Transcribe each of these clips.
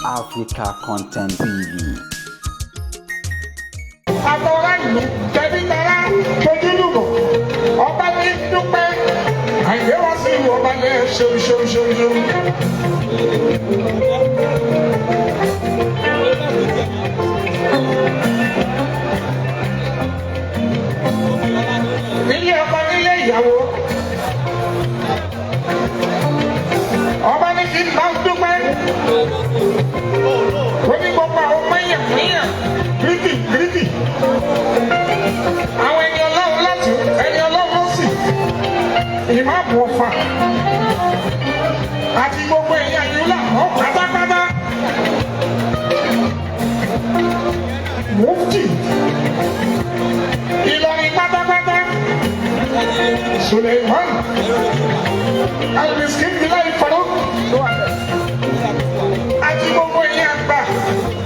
Africa Content TV. Àtọ̀rá ìlú tẹ̀bí-tará tojúlùmọ̀, ọba ní dúpẹ́ àìgbé wá sí ìlú ọba ní ṣeun ṣeun ṣeun ṣeun. Nílé ọba, nílé ìyàwó, ọba ní kí n bá dúpẹ́. Ó ní gbogbo àwọn mẹ́yàn mẹ́yàn gíríkì gíríkì, àwọn ẹni Ọlọ́run láti ẹni Ọlọ́run sì, ìmáàmù Ọ̀fà àti gbogbo ẹ̀yà yìí ọ̀ pátápátá, mufti Ìlọrin pátápátá, Suleiman Alimiskin Bilai Faruk, àti gbogbo ẹ̀yà àgbà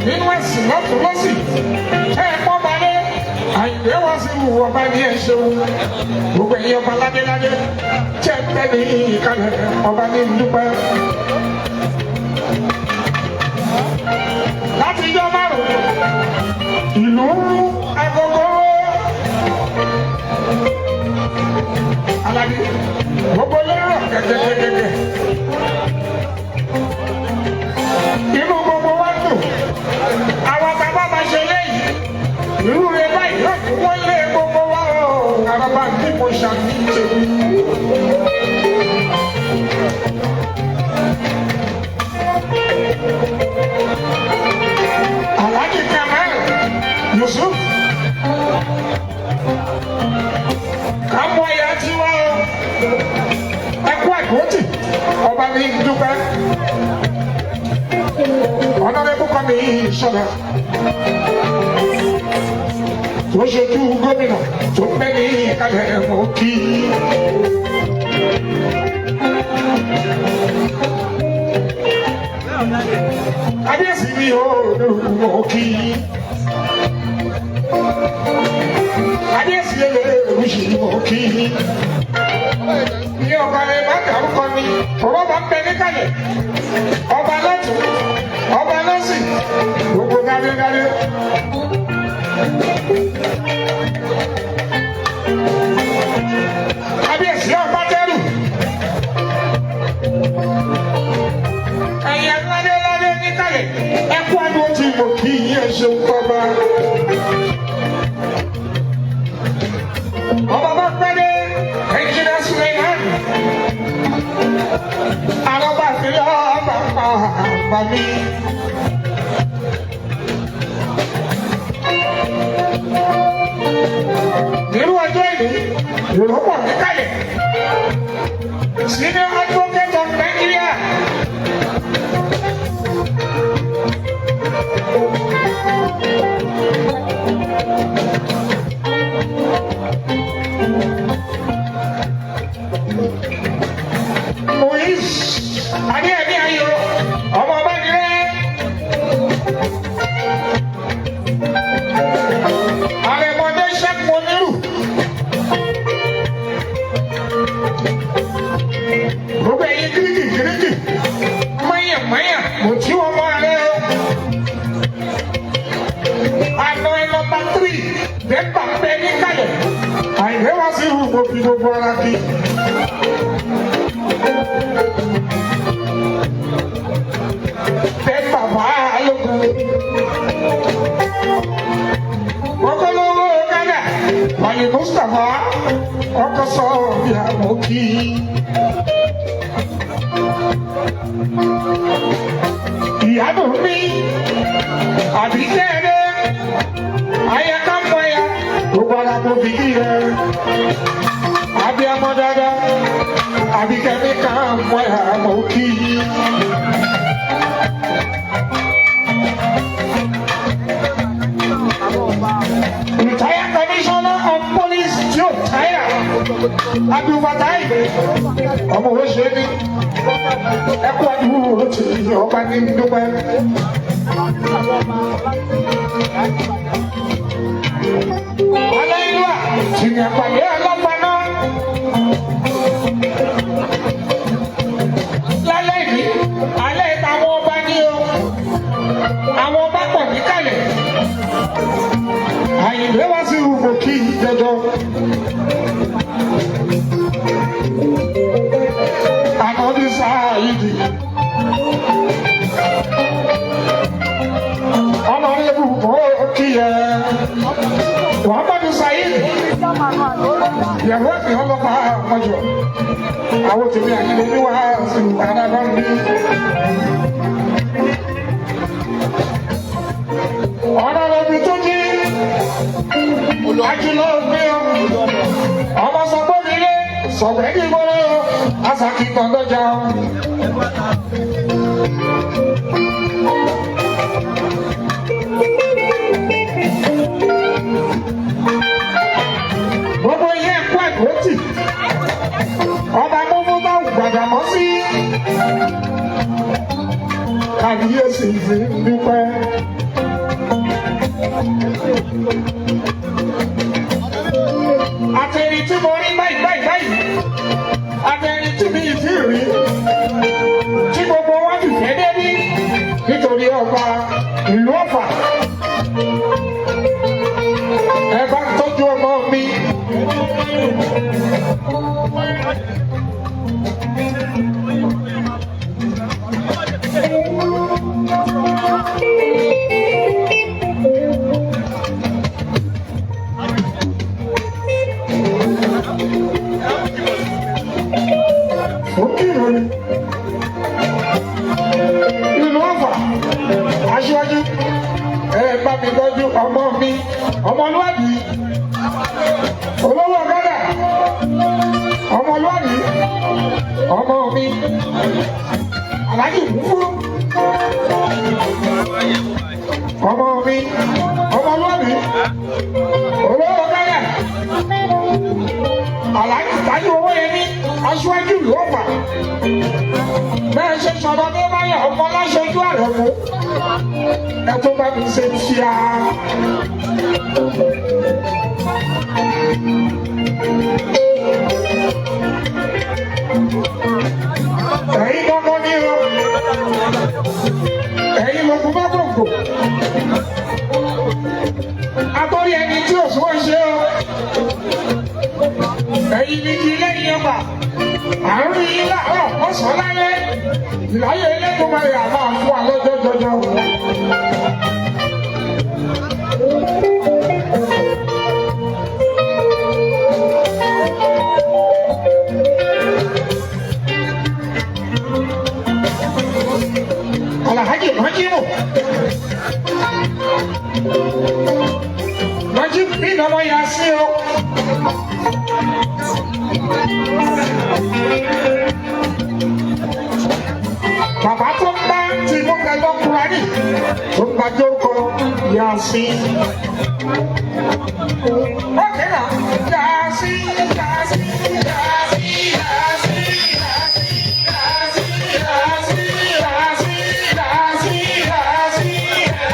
nínú ẹ̀sìn lọ́tún lọ́sì ẹ̀ pọ́ balẹ̀ àyìnbẹ́ wá sí ìwù ọba ní ẹ̀ ṣeun. Gbogbo ẹ̀yìn ọba ládéládé tẹ́ ẹ bẹ́ẹ̀ ní ìkàlẹ̀, ọba ní dúpẹ́. Láti ijọ́ 5, ìlú agogo aládé, gbogbo lérò kẹ̀kẹ́kẹ́kẹ́, inú gbogbo wa dùn. Àwọn bàbá máa ṣe léyìí, irú rẹ báyìí yóò tún wọ́n lé gbogbo wa o. Àràbà ní mo ṣàfihàn. Alhaji Kamal Yusuf kàmú ẹ̀yà tiwa o, ẹkú àgbọ̀tì, ọba ní dúpẹ́. Ọ̀nàdẹ́kù kọ́ mi sọ̀rọ̀ tó ṣojú gómìnà tó pẹ́ ní ìkàlẹ̀ mọ́ kí. Kábíyèsí mi ò mọ̀ kí. Kábíyèsí Elégùṣì mọ̀ kí. Ní ọba rẹ̀ má dárúkọ ni, tọ́rọ́ bá ń bẹ níkàlẹ̀. Ọba lọ́tún, ọba lọ́sì, gbogbo gádégádé. Kábíyèsí ọba tẹ́rù. Ẹ̀yà ládéládé níkàlẹ̀. Ẹ kú àdó tí mo kí yín, ẹ ṣeun bàbá. Ọba bá pẹ́ dé, Ẹnjìnà Suleiman. Àrọ́bà fi ọba pa àgbà mi. Nírú ọjọ́ ìlú, ìrọ́pọ̀ níkàlẹ̀. Senior Advocate of Nigeria. Moise Adéyẹmí Ayọ̀ ọmọ ọba nílẹ̀. Àrẹ̀mọdé Ṣẹ́gun Onírù. Gbogbo ẹ̀yin gírígì gírígì, mọ́yàn mọ́yàn, mo tí wọ́n mọ́ ààrẹ o. Àná ẹ̀ nọ́mbà 3, dẹ́gbà pẹ́ níkàlẹ̀. Àìrẹ́ wá sí ìhù, mo fi gbogbo ara kí. Bẹ́ẹ̀ bàbá lókun. Ọkọlọ́wọ́ Ghana, Wàlí Mustapha, ọkọ̀ sọ bí àwọn kí. Ìyádùn mi, àbíkẹ́ rẹ̀, ayẹká mọ́ya, gbogbo ara mo fi kí rẹ̀. Abiyamọ dáadáa, àbíkẹ́ mi kà mọ́ya mo kí. Retired Commissioner of Police tí ó táyà, Abdulfatai ọmọ òwe ṣe ní ẹkú àdúgbò ti ọba ní dúpẹ́. Aláìlúwà tìǹbù àpàdé ọlọ́pàá náà lálẹ́ yìí, alẹ́ ìtàwọn ọba ní o. kí jọjọ. Ànábì Sáyidì. Ọ̀nàrẹ́bù kò kí ẹ. Muhammadu Saheed. Ìyàwó mi ọlọ́pàá àmọ́jọ. Àwọn tèmi àyìnbó ní wàhálà arábá ń bí. Ọ̀nàrẹ́bù tó jí. Ajílọ̀ ògbé o. Ọmọ sọgbọ́n mi lé. Sọ̀gbẹ́ ní ìgboro. Asàkì gbọ̀ngànjà o. Gbogbo ilé ẹ̀kọ́ àgbótì. Ọba múmú bá gbàdàmọ́ sí. Kàbíyèsí fi ń dúpẹ́. Àtẹ̀rí tí mo rí báyìí báyìí báyìí. Àtẹ̀rí tí mi ti rí. Tí gbogbo wa fìfẹ́ débí. Nítorí ọba ìlú Ọ̀fà. Ẹ bá ń tọ́jú ọmọ mi. Ó kírun ni. Ìlú Ọ̀fà, aṣíwájú, ẹ bá mi tọ́jú ọmọ mi, ọmọlúwàbí, olówó ọ̀gádà, ọmọlúwàbí, ọmọ mi, aláàjì kúkú, ọmọ mi, ọmọlúwàbí, olówó ọ̀gádà, aláàjì táyé owó yẹn ní aṣíwájú ìlú Ọ̀fà. Bẹ́ẹ̀ ṣe sọ̀rọ̀ ní báyọ̀ ọmọ láṣojú àrẹ̀ mú. Ẹ tó bá mi ṣe tíá. Ẹ̀yin gbọ́ngàn ní o. Ẹ̀yin lókun bá gbòǹgbò. Atọ́rí ẹni tí òṣùwọ̀n ṣe o. Ẹ̀yin ní kí lẹ́yìn ọgbà. Àárín yín láàárọ̀ ọ̀sán lálẹ́. Ìláyé Elédùmarè á máa fún wa lọ́jọ́ jọjọ. Alhaji Majimu. Majimu bí lọ́mọ yà sí o. Bàbá tó ń bá ti mú gbẹgbọ́ Kúránì tó ń gbàjọ́ kọ yà sí. Ókè náà yà sí yà sí yà sí yà sí yà sí yà sí yà sí yà sí yà sí.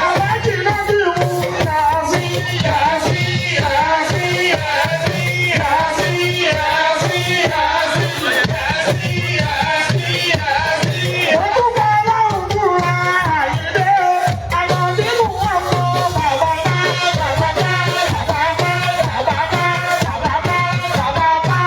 Aláàjì náà bí wù yà sí yà sí yà sí yà sí yà sí yà sí yà sí yà sí yà sí yà sí. Orúkọ Ọlọ́run búra Àyìndé o, àyàndé mú ọmọ bàbá bá bàbá bá bàbá bá bàbá bá bàbá bá bàbá bá.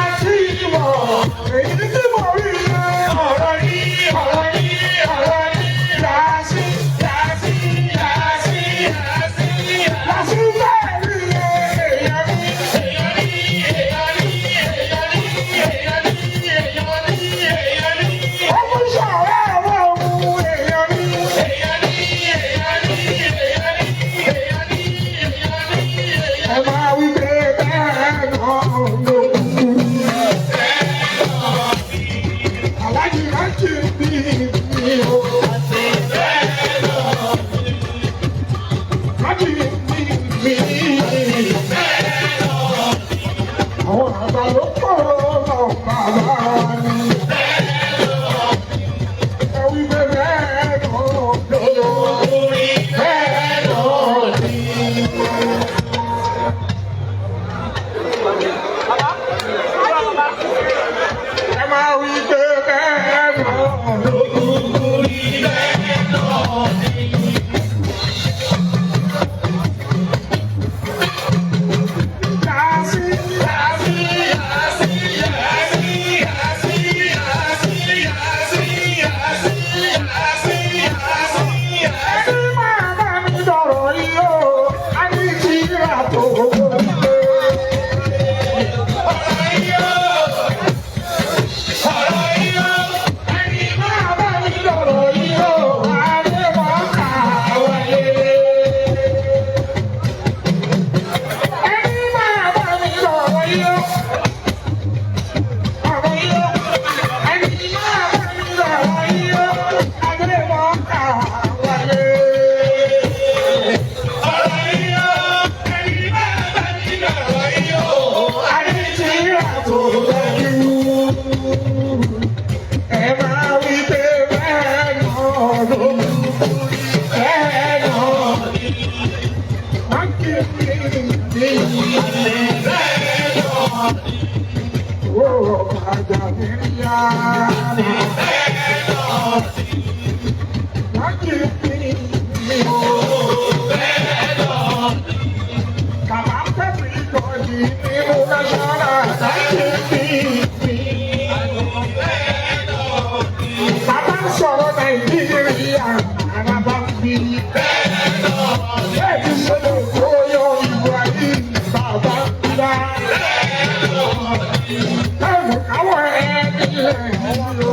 mọ́ta wálé. Ọ̀rọ̀ yìí ó, ẹni bá bá ní ọ̀rọ̀ yìí ó. Àdìtìrà tó lẹ́jú. Ẹ máa wí pé bẹ́ẹ̀ náà ló bẹ́ẹ̀ náà ni. Wọ́n kì í ní Bẹ́ẹ̀ náà ni, owó ọ̀gá níyà. bẹ́ẹ̀ náà ni, Wọ́n kì í ní bẹ́ẹ̀ náà ni. kàmá pẹ̀lú ìkọ̀jì nínú national nineteen. Bẹ́ẹ̀ náà ni, Bàbá ń sọ̀rọ̀ Nàìjíríà, àràbà ń bí. bẹ́ẹ̀ náà ni, Bẹ́ẹ̀ ti ṣẹlẹ̀ kó yọ Ibrahim bàbá ń dá. bẹ́ẹ̀ náà ni, Bẹ́ẹ̀ni káwọ̀ ẹni lẹ̀ yọ.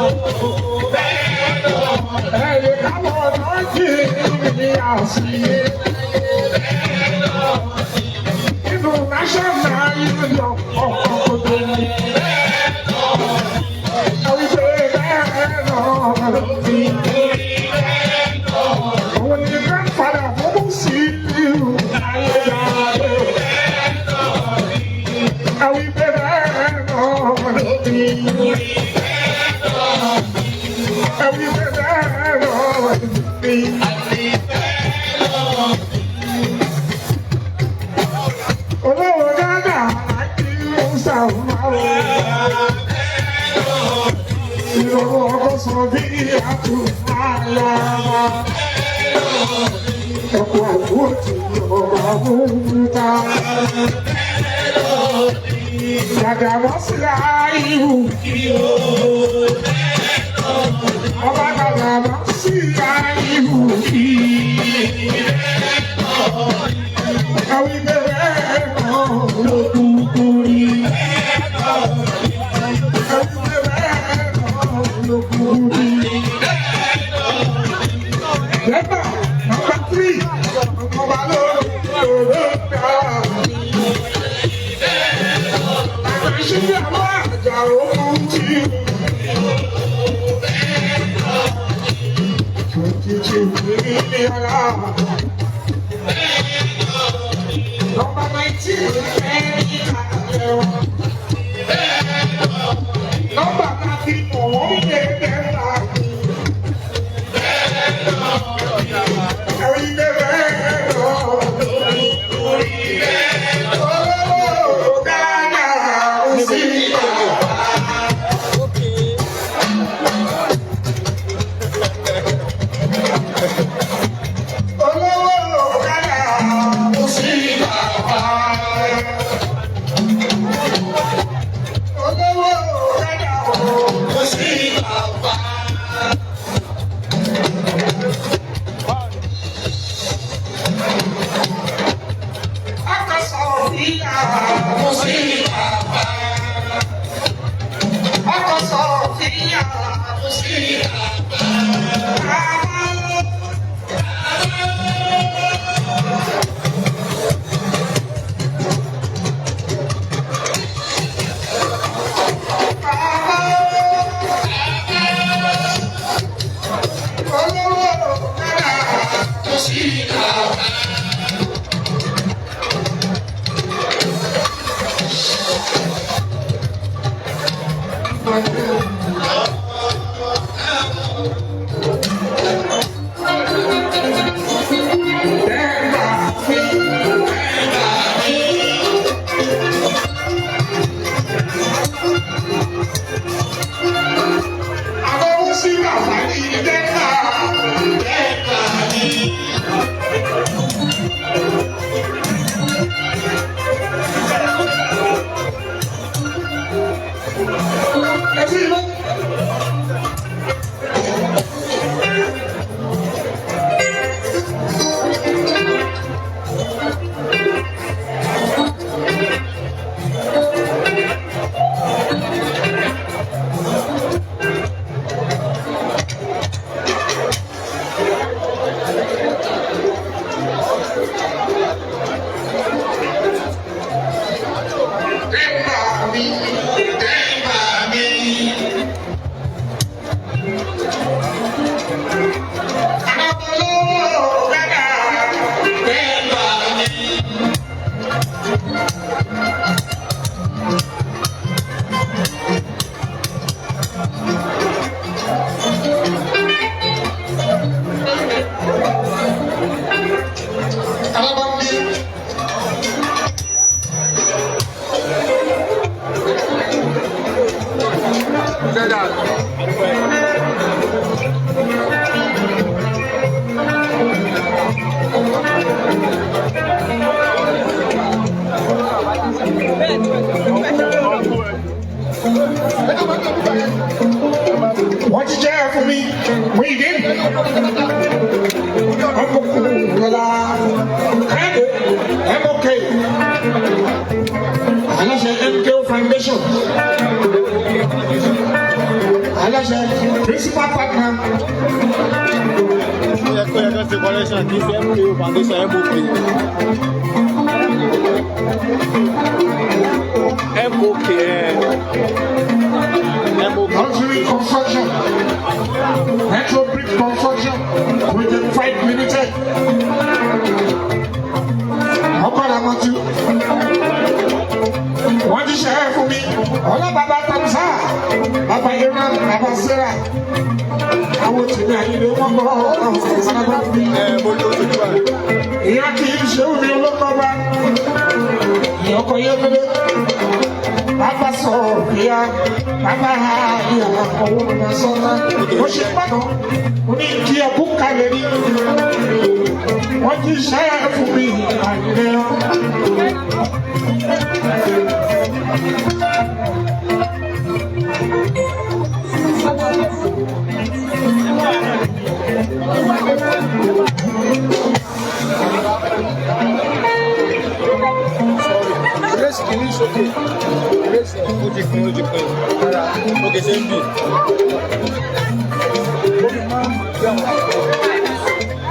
bẹ́ẹ̀ náà ni, Ẹ̀yẹ káwọ̀ Nàìjíríà sí. bẹ́ẹ̀ náà ni, Inú national union ọkọ̀ kòtò ní. bẹ́ẹ̀ náà ni, Àwùjọ bẹ́ẹ̀ náà ló ti. bẹ́ẹ̀ náà ni, Òun ni grandfather fún Mùsílíù ayédáadé. bẹ́ẹ̀ náà ni, Àwùjọ bẹ́ẹ̀ náà ló ti. bẹ́ẹ̀ náà ni, Àwùjọ bẹ́ẹ̀ náà ló ti. àti bẹ́ẹ̀ náà ni. Olówó gánà àti Musa Umaru. Ìrọ̀rùn ọkọ̀ sọ bí àtúnfàyà. Ẹ̀kọ́ àbúrò ti ọ̀rọ̀ àbúrúta. Dàdà wọ́n sí ààyè. Ọba dàdà wọ́n sí ààyè. Àwọn ìbẹ̀rẹ̀ náà ló kúkú rí. Àwọn ìbẹ̀rẹ̀ náà ló kúkú rí. Lẹ́gbà nọ́mbà tírí ọba ló ló dá. Àṣìṣe àwọn àjà òkú tí. 22 million. Nọ́mbà 19 nọ́mbà 30 wọ́n ń lé mẹ́ta. Ẹ̀yin bẹ̀rẹ̀ lọ. Olówó Gánà ó sì bàbá. Olówó Gánà ó sì bàbá. fún mi Muyideen ọmọkùnrin Kẹ́hìndé MOK aláṣẹ MKO Foundation aláṣẹ principal partner. Ó yẹ kó yẹ kó ṣe correction kì í ṣe MKO Foundation, MOK. MOK ẹ̀ MOK. Luxury Construction, Metro Brick Construction, Project 5 Limited. Ọkọ̀dà mọ́tú. Wọ́n ti ṣe é fún mi. Ọlọ́ bàbá Tamsa, bàbá Iran, bàbá Sarah. Àwọn tèmi àyìnlẹ̀ wọ́n gbọ́ ọ̀rọ̀ sábà bí. Ẹ mo ló ojú wa. Ìyá kì í ṣe òní olókọ́ba. Ìyá ọkọ̀ yẹn lé. Bàbá sọ̀rọ̀ bíyà, bàbá ha ìyá owó ọmọ sọ́nà. Mo ṣe gbọ́dọ̀, mo ní kí ẹkú kalẹ̀ ní. Wọ́n ti ṣe é fún mi àyìnlẹ̀. Grace kìíní sókè. Grace ó ti pín, ó ti pín. Rárá, ó kì í ṣe ń bì. Ó fi máa ń gbé àwọn àgbẹ̀.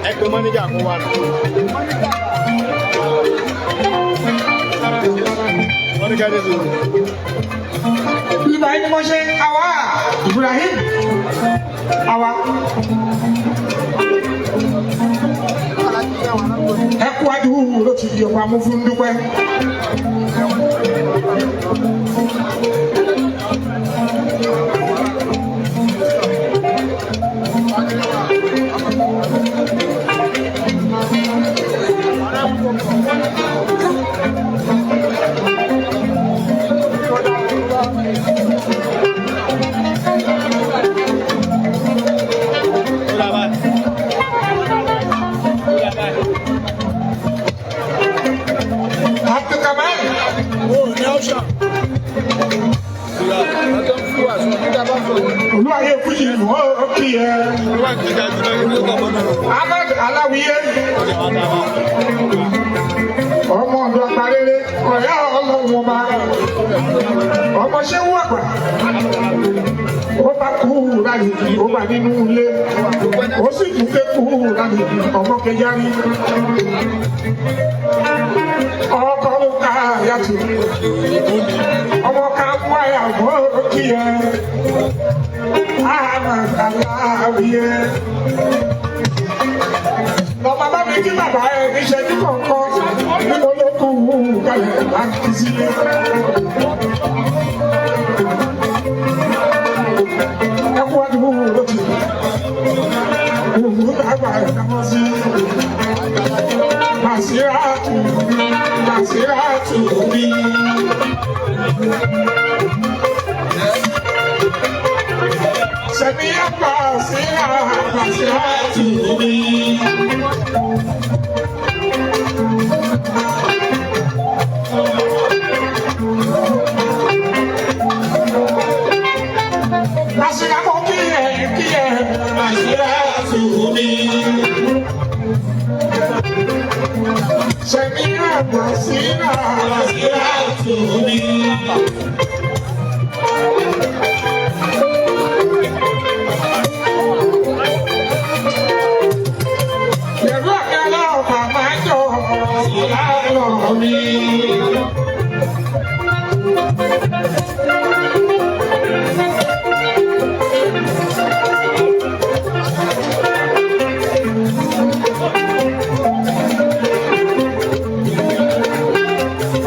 Ẹ pe mọ́níjà kó wà nù. Mọ́níjà dé sí i. Ibà yìí ni mo ṣe àwa Ibrahim àwa. Ẹ kú adúrú ló ti di ọ̀pọ̀ amúfún dúpẹ́. Ó dà báyìí. Ó dà báyìí. Abdulkamal Ó ní option. Olúwayé Fújì wọ́n kí ẹ. Ahmed Aláwiyé ọmọ ọ̀dọ̀ àpárẹ́rẹ́ ọ̀rẹ́ ọlọ́run ọba ọmọ ṣéwú àgbà ó bá kú láyé ó bá nínú ilé ó sì tún ké kú láyé ọmọ kẹjárí ọkọ ló ká yàtọ̀ ọmọ ká wáyà mọ́ kí ẹ Ahmed Aláwiyé lọ́mọ bá mi kí bàbá ẹ níṣẹ́jú kọ̀ọ̀kan nínú olókùn kalẹ̀ láti sílé. Ẹ kú àdúgbò lókè òun àgbà ẹ̀dámọ́ sí. Màsíráàtù Màsíráàtù mi. Sẹ̀mí àgbà síra Màsíráàtù mi. Màsíra mo kí ẹ kí ẹ Màsíráàtù mi. Sẹ̀mí àgbà síra Màsíráàtù mi. Yẹ̀rọ àkàlà ọ̀pá máa ń jọ ìlànà mi.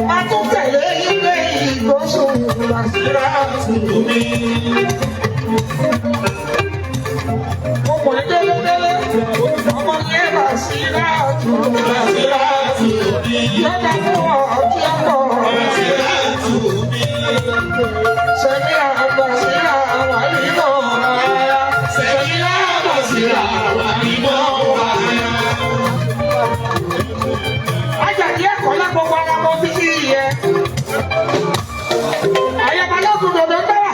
Má tún tẹ̀lé ilé ìgbọ́sùn Màsíráàtù mi. Mo mọ̀ ní délé-délé, ọmọ yẹn Màsíráàtù, Màsíráàtù mi. Lọ́dà fún ọtí ọkọ̀ Màsíráàtù mi. Sẹ̀mí àgbàsíra wà nínú ọ̀rá. Sẹ̀mí àgbàsíra wà nínú ọ̀rá. Àjàdí ẹ̀kọ́ lágbogbo ara mọ́ títí yẹ. Ẹ̀yẹ̀ balógun bèbè ń bára.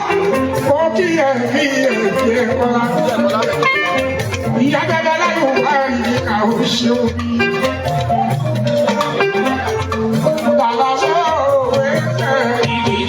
Ó kí ẹ̀ kí ẹ̀ kí ẹ̀ kọ́lá. Ìyá dáadáa láyò wá ìyíká ó ṣeun bí. Bàbá sọ òwe ẹ̀.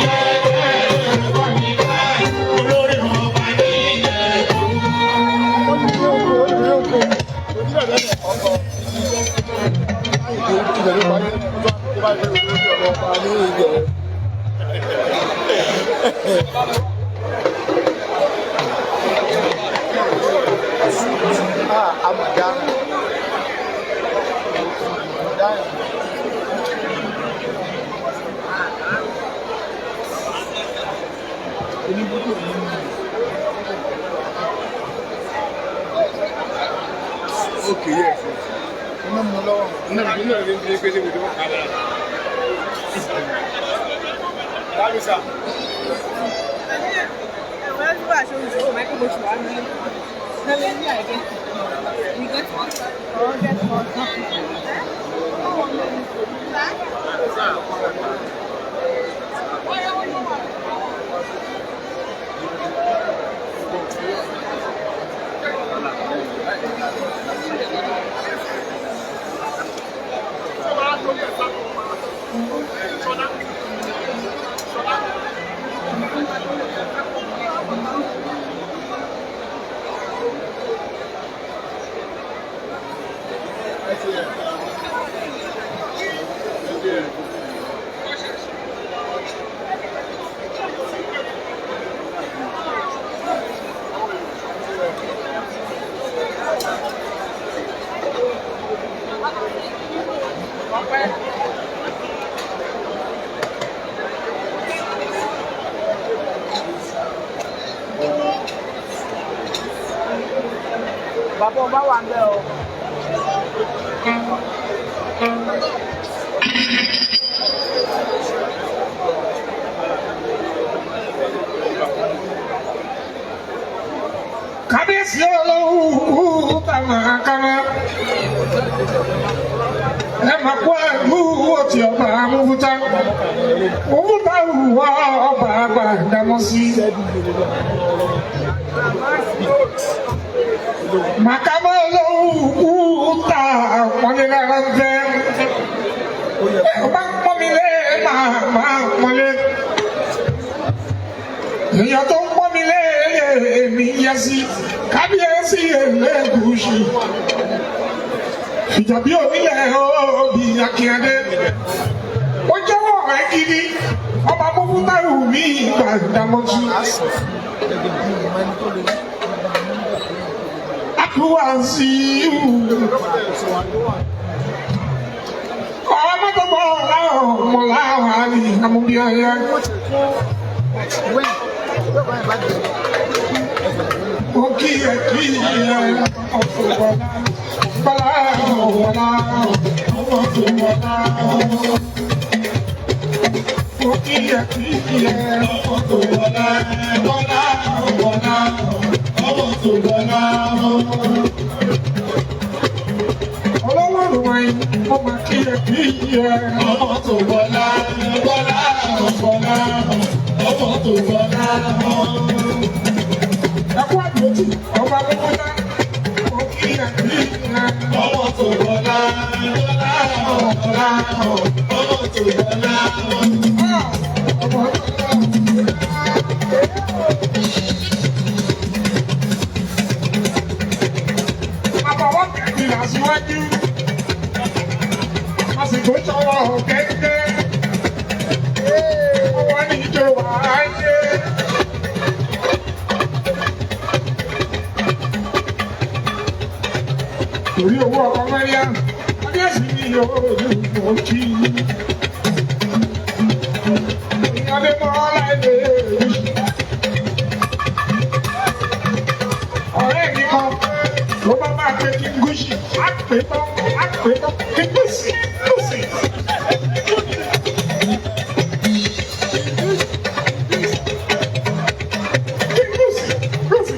Okay, yes. Iná mú lọ́wọ́. Iná ìbílẹ̀ rẹ̀ ń bí pé ṣé mo ti wọ́n kálá. Dábìsà. Bàbá ọba wà ń bẹ̀ o. Kábíyèsí olówó kàmákàmá. Ẹ máa kó ẹ̀rú òtí ọba amúfútá. Òfúta wà ọba àgbà dámọ́ sí. Màkàmá olówó ta pọ́nlé lára ń fẹ́. Ẹ bá ń pọ́n mi lé màá máa pọ́nlé. Èèyàn tó ń pọ́n mi lé èmi yẹ sí. Kábíyèsí Elégùṣì. Ìjàbí onílẹ̀ òbí Akínyadé. Ó jẹ́wọ́ ọ̀rẹ́ gidi. Ọba Mufútáù mi Gbàdámọ́sí. Akúwàsíù. Ọmọ tó bọ̀ láwọn ọmọ láwọn àmì àmúbíọ́yá. Ó kí ẹ kí ẹ ọ̀fọ̀wọ́lá bọ́lá ọ̀wọ́lá ọ̀fọ̀wọ́lá. Ó kí ẹ kí ẹ ọ̀fọ̀wọ́lá bọ́lá ọ̀wọ́lá ọ̀fọ̀wọ́lá. Ọlọ́run wọ̀nyí, ó máa kí ẹ kí ẹ ọ̀fọ̀wọ́lá bọ́lá ọ̀wọ́lá ọ̀fọ̀wọ́lá. Ẹkú àdójì ọba lọ́wọ́dá ó kí ẹ kí ẹ ọmọ tó wọlá wọlá ọ̀la ọmọ tó wọlá. Ọmọ tó wọlá. Àbọ̀wọ́ kẹ̀kẹ́ síwájú. Àsìkò sọ̀rọ̀ kẹ́kẹ́. Wọ́n ní ìjọba ayé. Torí owó ọkọ mẹ́ríà, kábíyèsí ni yóò mọ̀ kí. Ìyáde mọ́ láìlè rí. Ọ̀rẹ́ mi kan ló bá máa pe kí n gúúsì, á pè tán, á pè tán, kí n gúúsì, gúúsì. Kí n gúúsì, gúúsì.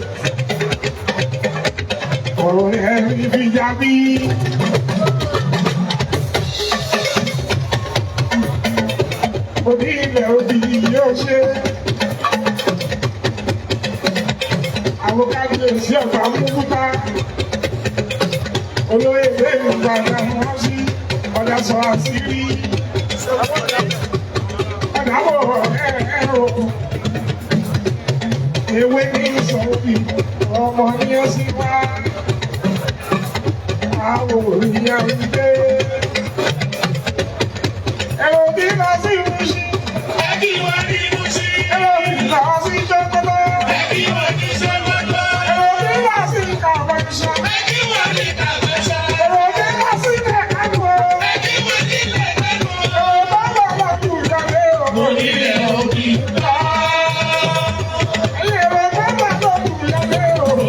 Ọ̀rọ̀ rẹ̀ fi yá bí. Òbí ilẹ̀ òbí yóò ṣe. Àwọn kábíyèsí ọ̀gá múkúta. Olóyè lẹ́yìn gbàgbà wọ́n sí ọ̀dà sọ àṣírí. Ọ̀dà bọ̀ ẹ̀rọ. Ewé ní sọ̀rọ̀ ọmọ ní ó sì wá. Àwọn òrìyá ń gbé. Ẹ̀rọ bí lọ sí Mùṣín. Ẹ̀rọ bí lọ sí Jọ́kọ́lá. Ẹ̀rọ bí lọ sí Kàbáṣá. Ẹ̀rọ bí lọ sí Kàkàkọ́. Ẹ̀rọ bá bá bá kú ìyàlẹ́ ọmọ. Ẹ̀rọ bá bá bá kú ìyàlẹ́ ọmọ.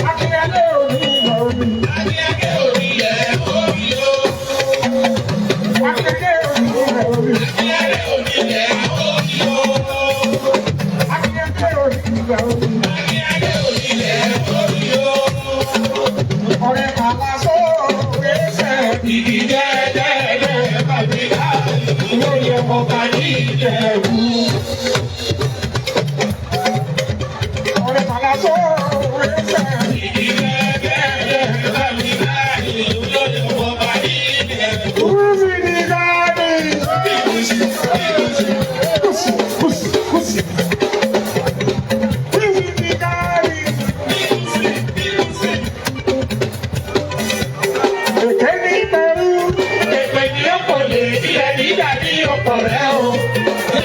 Akínyẹlé òní ìlọ omi. Akínyẹlé òní ìlọ omi. Akínyẹlé òní ìlọ omi. Ọ̀rẹ́ kàlá sóòrè sẹ́. Ìdí jẹ́jẹ́jẹ́ bàbí ká lórí ọkọ̀ bá ní ìjẹ̀bú. Ọ̀rẹ́ kàlá sóòrè sẹ́. Ìdí jẹ́jẹ́jẹ́ bàbí ká lórí ọkọ̀ bá ní ìjẹ̀bú. Kúrúsì ní gáàdì. Kùsì kùsì kùsì. Kúrúsì ní gáàdì. Èké ní pẹ̀lú. Èpè ní ọ̀pọ̀ lè bí ẹni dàbí ọ̀pọ̀ rẹ̀ o.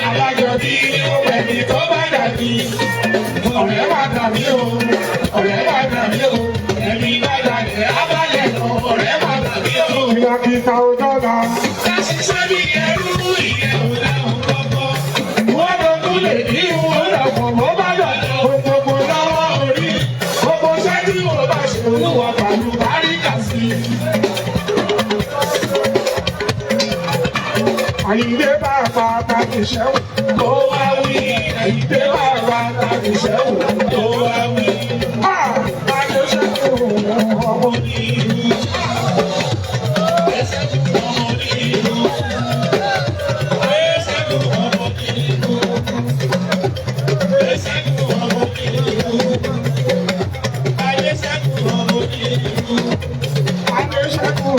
Alájọ bí ẹni tó bá dàbí. Ọ̀rẹ́ má dàbí o, ọ̀rẹ́ má dàbí o. Ẹni bá dàbí abalẹ̀ lọ, ọ̀rẹ́ má dàbí o. Ìlàkìtà òjọ́dá. Ká ṣiṣẹ́ bí ẹrú ìyẹ̀wò láwọn kọ́kọ́. Wọ́n lọ tún lè ní ìwọ̀n lọ́pọ̀ mọ́ bá dọ̀dọ̀. Gbogbo lọ́wọ́ orí. Gbogbo ṣẹ́jú mo bá ṣe olúwa pàlú báríkà sí. Àyìndé bàbá tàbí ṣẹ́wó. Tó wá wí, Àyìndé bàbá tàbí ṣẹ́wó. tó wá wí. Àyè ṣẹ́wó ọmọ. Àyè ṣẹ́wó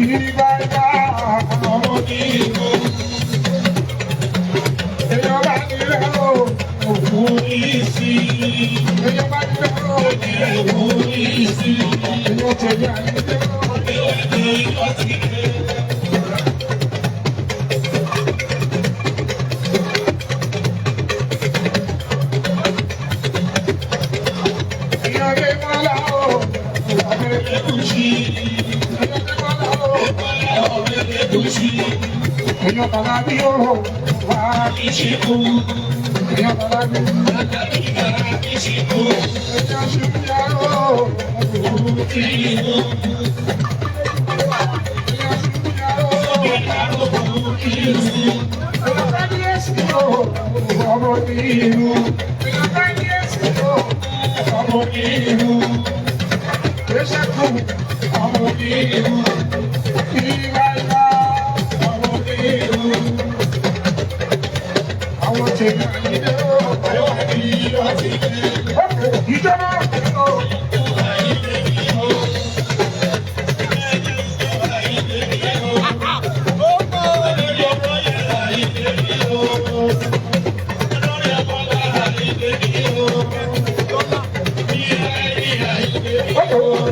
ìgbàgbà ọmọ. Èèyàn bá nílẹ̀ o. Èèyàn bá nílẹ̀ o. Èèyàn tẹ̀lé Àyìndé o. Èèyàn lè mọ́lá o. Èèyàn lè mọ́lá o. Èèyàn bàbá bí o. Wà á kí èèyàn bàbá bí. Èèyàn ṣùgbọ́n o. Èèyàn ṣùgbọ́n o. Èèyàn kábíyèsí o. Ọmọ ní ìlú. Èèyàn kábíyèsí o. Ọmọ ní ìlú. Èṣẹ́kù. Ọmọ ní ìlú. Ìgbà ìgbà. Ọmọ ní ìlú. Àwọn tèmi àyíndé o. Ìjọba o.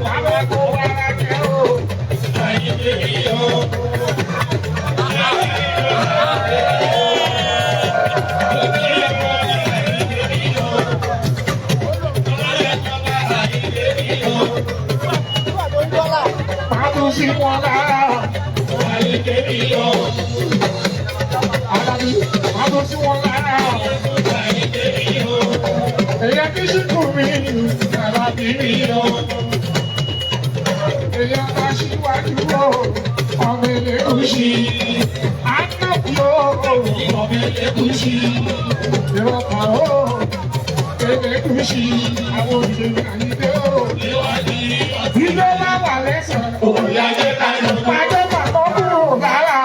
Bàbá kò wá lájẹ́ o. Pàtó sí wọn lára. Alábí, pàtó sí wọn lára. Èyàn kí síkù mi, alábí mi o. Èyàn bá síwájú o, ọmọ Elégùṣì. Ànábì o, ọmọ Elégùṣì. Ìrọ̀pà o, Elégùṣì. Àwọn òṣèré Àyìndé o. Ìjọba wà lẹ́sẹ̀. Pàjọ́ pàtó kúrò lára.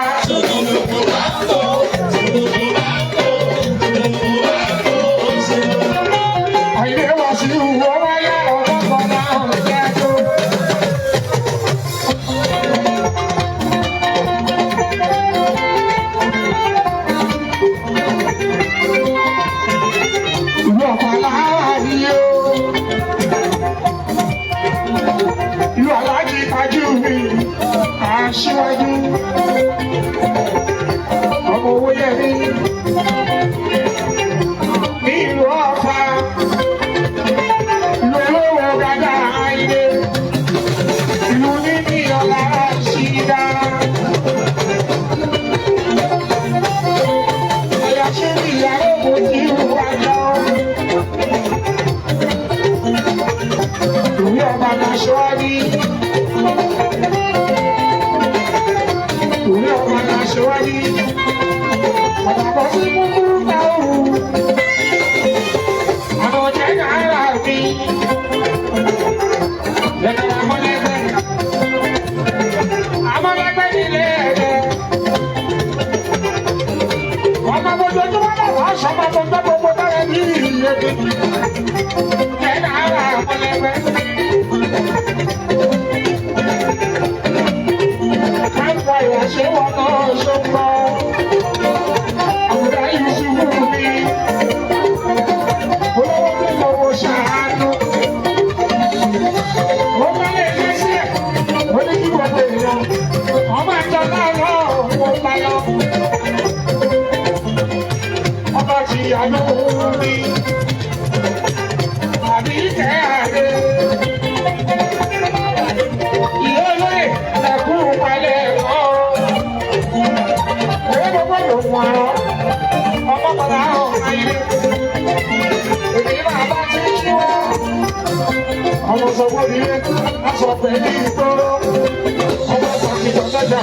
Ọmọ owó yẹ mí ní ìlú Ọ̀fà lólówó gàdá ayé ìlú níní ọ̀la ṣídá. Ọ̀yà ṣe ní ìyàwó kò tí ì wájọ́. Ìwé ọba làṣọ́rí. Ìwé ọba làṣọ́rí. Ọ̀dàbọ̀ sí kúkúrú ta òru. Àwọn ọ̀jẹ̀ náírà mi. Lẹ́nu amọ́lẹ́gbẹ́. Amọ́lẹ́gbẹ́ nílé ẹ̀rẹ́. Ọmọ gbogbo tó wá lọ́wọ́ aṣọ ọmọ gbogbo gbogbo dára ní ìyẹ́dẹ́. Jẹ́ náírà amọ́lẹ́gbẹ́. Káńtà ìwàṣẹ́ wọn náà ṣọ́gbọ́. Àwùdá Yusufu mi. Olówó tó lọ́wọ́ ṣàánú. Ó máa lè ṣe sílẹ̀. Ó ní kí gbogbo èèyàn. Ọmọ àjọ láàárọ̀ òun pa lọ. Ọba ti àánú mi. Àbí kẹ́ àdé. Ìyá olóyè ẹ̀kú palẹ̀ ọ̀. Owó gbogbo ló mú arọ. Ọmọ padà hàn ayé. Èmi bàbá ti ṣí wá. Ọmọ sọ fún mi lé, a sọ pẹ̀lú ìgboro. Ọmọ sọ kìtọ̀ lọ́jà.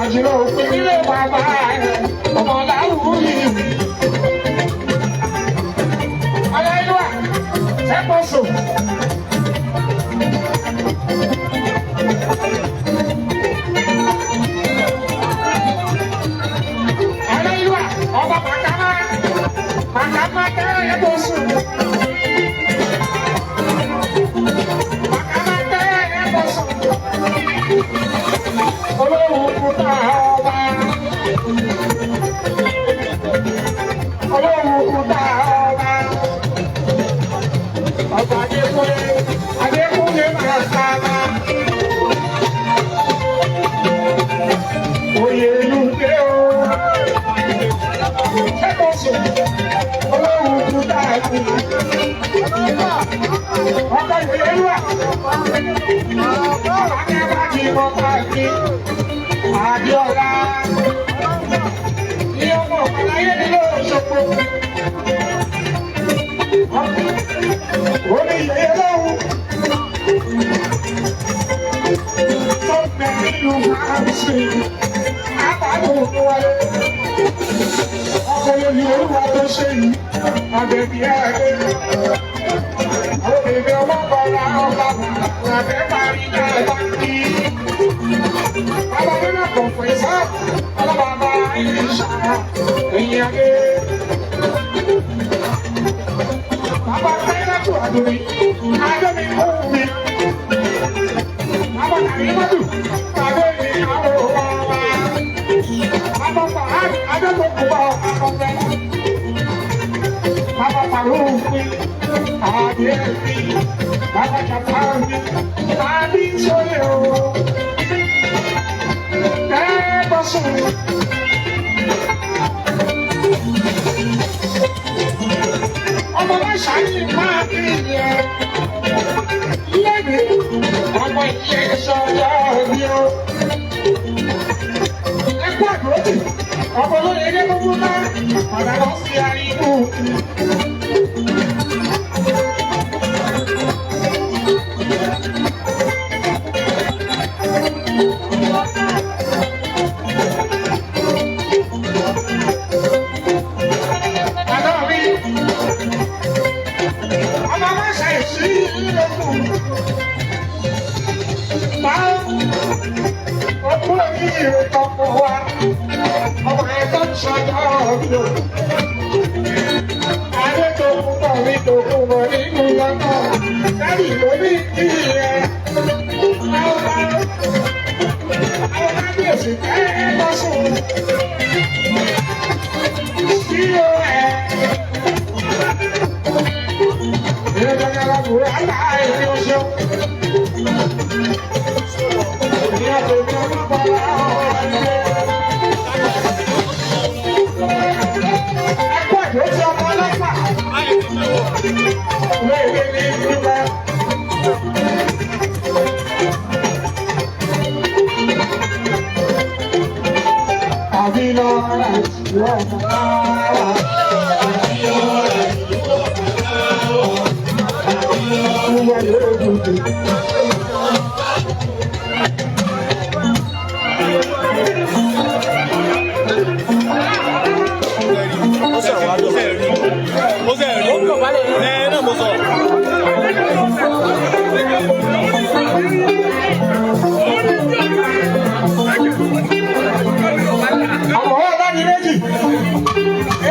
Àjùlọ òpin nílé bàbá rẹ̀, ọmọ làwùú yìí. Ọlá ìlú à, sẹ́kọ̀sọ̀. Ọlá ìlú à, ọba màkàmá, màkàmá tẹ́lẹ̀ yẹ kó sùn. Màkàmá tẹ́lẹ̀ yẹ kó sùn. Olóhùn kúta ọba. Olóhùn kúta ọba. Ọba Adékúnlé, Adékúnlé máa sábà. Oyè ìlú dé o. Ṣẹ́kọ̀ọ́ sùn. Olóhùn kúta ẹ̀kú. Ọkọ̀ ìlú wà. Ọba kẹ́bà kí wọ́n bá kí. Adéọlá. Ní ọmọ ọ̀pọ̀láyé nílò Òṣogbo. Ó ní ìyẹyẹ lọ́hùn. Tó bẹ nínú àǹsì. Àbálò òkú wáyé. Ọkọ̀ lórí olúwa tó ṣe yìí. Àbẹ̀bí ẹ̀rẹ́. Obìnrin ọmọ bọ̀lá ọba làbẹ́ parí náà bá kí. Bàbá mi náà kò fún ìsá. Ọlọ́bàbà ìṣà ẹ̀yìn adé. Bàbá Táyọ̀tù Àdùnní, Adémi kún mi. Bàbá Kàrímọ́dù, Adémi àwọn ọba. Bàbá Fàhádì, Adékòkùbọ̀ Akọ̀fẹ́. Bàbá Fàrúùfin, Adémi, Bàbá Jàpáàmì, Adísóyè o. Ẹ bọ́ sùn. Ọmọ bá ṣáàyè máa bí ìyẹn. Lẹ́nu ọmọ ìyẹn sọ̀rọ̀ mi o. Ẹ kú àdúrótì, ọmọ olóyè ilé gbogbo náà, padà lọ sí àríkù. Àná mi, ọmọ bá ṣàìsí ìlókun. Máa ọkú oríire tọkọ wa, ọmọ ẹ̀ tó ń ṣọjọ́ mi o. Adé tó kú pọ̀ mi tó kú Àbí lọ́ra lọ́ra. Wúwa yóò dùn. Ó sẹ̀ wá lọ. Ó sẹ̀ rí. Ẹ náà mo sọ. Àmọ́ ọ̀la ni méjì.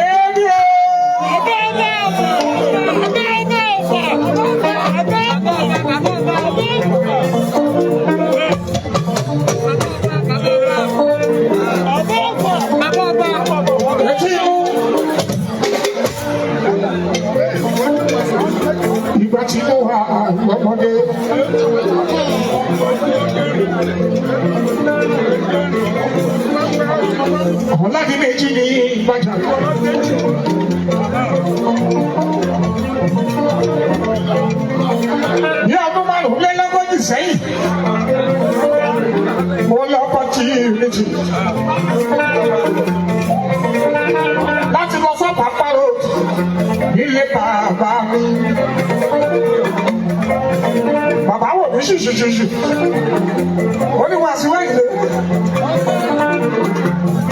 Èmi o. Etí inú. Ìgbà tí mo wà lọ́mọdé. Ọ̀la ni méjì ní ìbàjá. Ní ọdún 35 sẹ́yìn, mo lọ́kọ̀ tí méjì. Láti lọ sọ́pàá pàrọ̀ nílé bàbá mi. Bàbá wò mí ṣùṣùṣùṣù. Ó ní wá sí wẹ́yìn lé.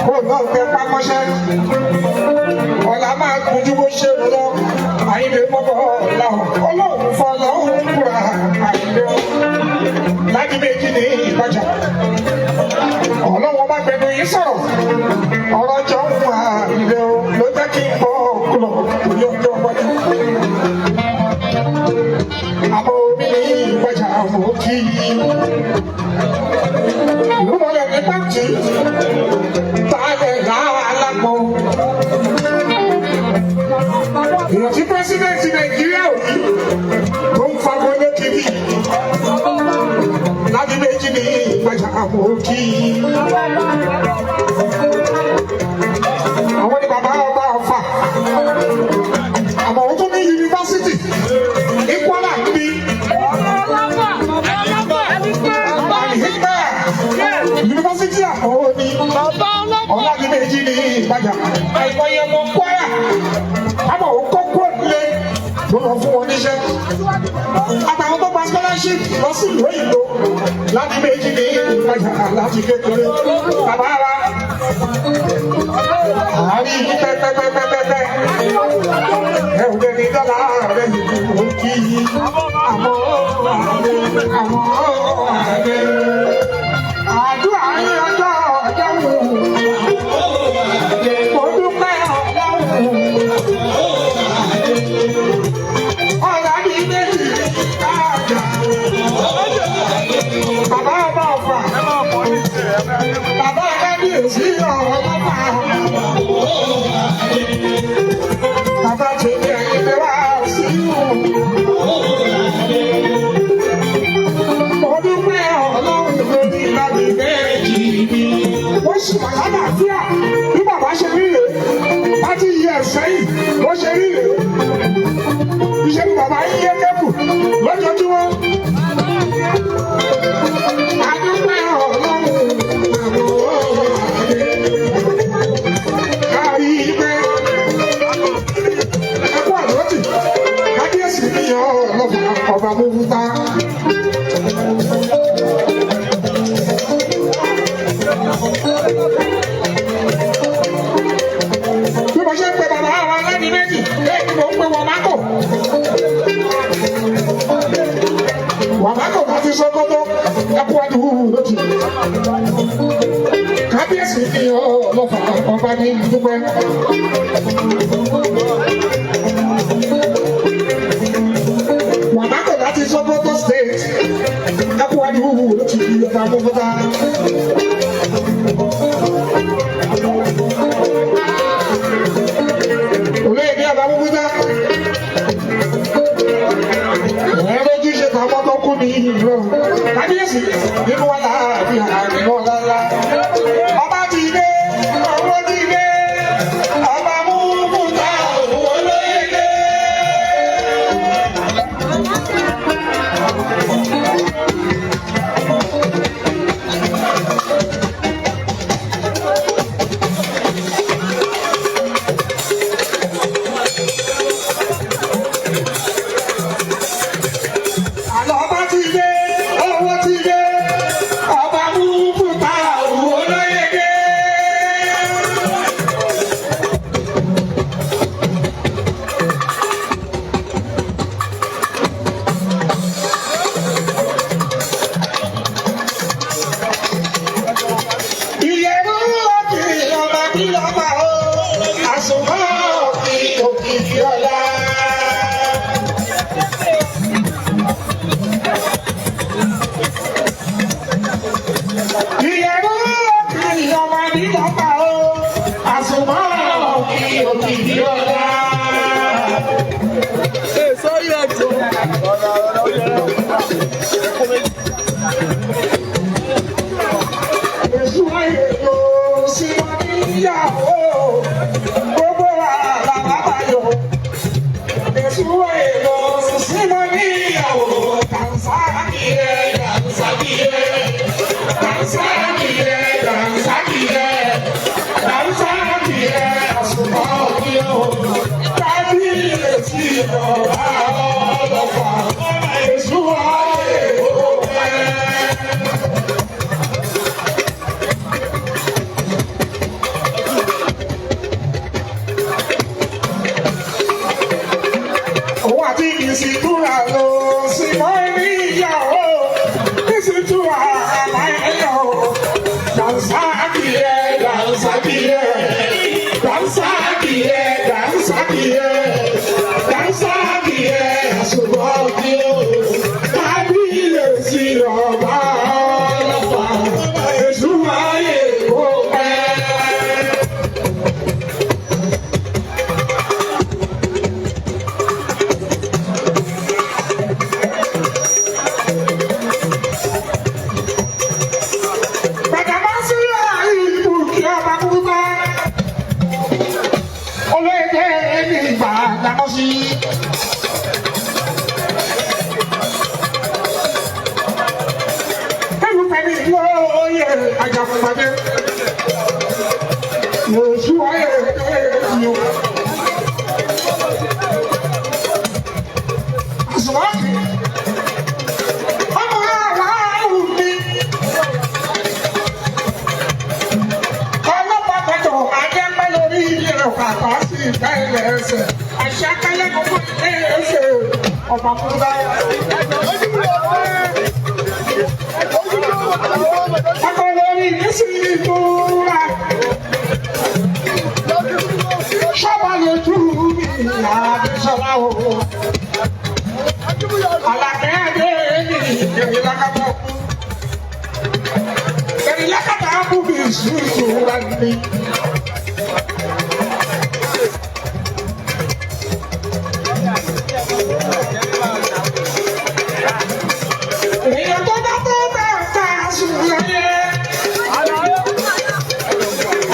Kó náà gbé pámọ́ṣẹ́. Ọ̀la máa kojú bó ṣe rò lọ. Àyìnlé mọ́bọ̀ ọ̀la ọlọ́run fọlọ́run kúra àyìnlé ọ. Láti méjì ní ìbàjá. Ọlọ́run bá gbẹnu yín sọ̀rọ̀. Ọ̀rọ̀ jọ ń wà àyìnlé ọ ló jẹ́ kí n bọ́ ọ̀kúlọ̀ lórí ọjọ́ iwájú. Àbọ̀ omi ní ìbàjá mò ń kí. Ìlú mọ̀lẹ́ ní pàǹtí. Tálẹ̀ láàlápọ̀. Èèyàn tí pírẹ́sídẹ̀ntì Nàìjíríà ò ní tó ń fagbọ́lé kiri. Láti méjì ní ìgbàjà mò ń kí. Àwọn ni bàbá ọba Ọ̀fà. Àmọ́ òun tún ní yunifásítì ní Kwara níbi Àlìhígbà yunifásítì àkọ́wọ́ ní Ọládiméjì ní Ìbàdàn. Àìmọye ọmọ Kwara àmọ́ òun kọ́ kúrò nílé tó lọ fún wọn níṣẹ́. Àtàwọn tó gba scholarship lọ sí ìlú òyìnbó Ládìméjì ní Ìbàdàn láti kékeré. Bàbá wa àárín yìí pẹ́pẹ́pẹ́pẹ́pẹ́ ẹ ò lè ní dọ́là rẹ̀ yìí kí àmọ́ àmọ́ àdé àdúrà yín ọjọ́ ọjọ́ wù mo dúpẹ́ ọlọ́run ọ̀la ní méjì káàjà bàbá ọba ọ̀fà bàbá kábíyèsí ọlọ́fà bàbá tèmi ẹ̀yìn lè wá sí ìwò. Mo dúpẹ́ ọlọ́run lórí láti méjì mi. Ó sì wà lálàáfíà bí bàbá ṣe rí rèé. Láti yí ẹ̀ sẹ́yìn bó ṣe rí rèé. Iṣẹ́ ni bàbá yín yé kẹ́kù lójoojúmọ́. A dúpẹ́ ọlọ́run àwọn kárí pé ẹkú àdótì kábíyèsí níyàn ọlọ́fà ọba múfútá. Bí mo ṣe ń pe bàbá wa lẹ́ni méjì, bẹ́ẹ̀ ni mo ń pe Wọ̀mákò. Wọ̀mákò láti Sókótó, ẹkú àdúgbò lójì. Kábíyèsí níyàn ọlọ́fà ọba ní dúpẹ́. Wàmákò láti Sókótó state, ẹkú àdúgbò lójì ọba múfútá. Olóyè ní ọba múfútá. Ẹ̀rọ ojúṣe tàwọn tó kú ní ìlú. Kábíyèsí nínú wa láàbí àrùn ọ̀la. Ọba ti dé, ọwọ́ ti dé, ọba múfútá òun olóyè dé. Ìyẹ̀rú kì í ọmọ nílọ́pàá o, àsùnmọ́ kì í òkìkí ọ̀la. Èṣù ayé ló sí wọn níyàwó, gbogbo wa làbá báyọ̀. Èṣù ayé ló sí wọn níyàwó, dànsákì ẹ̀ dànsákì ẹ̀ dànsákì ẹ̀ dànsákì ẹ̀ dànsákì ẹ̀ àsùnmọ́ kí o. Kábíyèsí ọ̀rá ọlọ́pàá, èṣù ayé ló fẹ́. Òun àti ìsìtúra ló sì mọ́ níyàwó ìsìtúra aláìyọ̀ dànsákìyẹ dànsákìyẹ dànsákìyẹ dànsákìyẹ dànsákìyẹ àṣùbọ̀ kí o kábíyèsí ọba ọlọ́pàá èṣù ayé kò pẹ́. Bàtàbá sí ìlú kí ọba kúkú bá. Olóyè ẹni ìgbà dáná sí. Ẹlùfẹ́mi lóye Ajagunpadé. Yòòsù ayé ẹ̀yọ. Àsùnwọ̀n ọmọ aláwọ̀ mi. Ọlọ́pàá kọjọ adẹ́pẹ́ lórí ilé ọ̀pàpà sí ìgbà ilẹ̀ ẹsẹ̀. Àṣà kálẹ̀ gbogbo ilé ẹsẹ̀ ọ̀pá fúnra. Akọ lórí ìrísí ìtura. Ṣọ́ba lójú mi àdéṣọlá o. Àlàkẹ́ adé mi ìrìn lákàtà kú. Ìrìn lákàtà kú mi ìṣúra mi. Èèyàn tó bá tó bá ta sùn láyé.